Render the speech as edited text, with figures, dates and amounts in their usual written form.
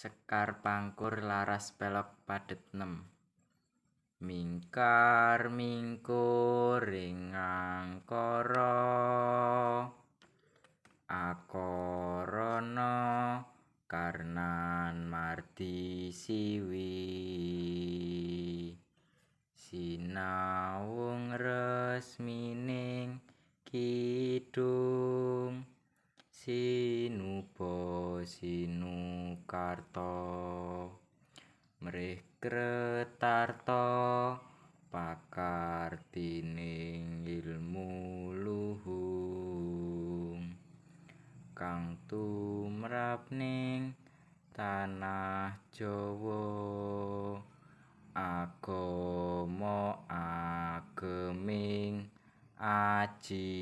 Sekar Pangkur laras pelog padhet nem. Mingkar mingkur ing angkara, akarana karnan mardi siwi. Sinawung resmining kidung, sinuba sinukarta. Mrih kretarta pakartining ilmu luhung, kang tumrap ning tanah Jawa. Agama ageming aji.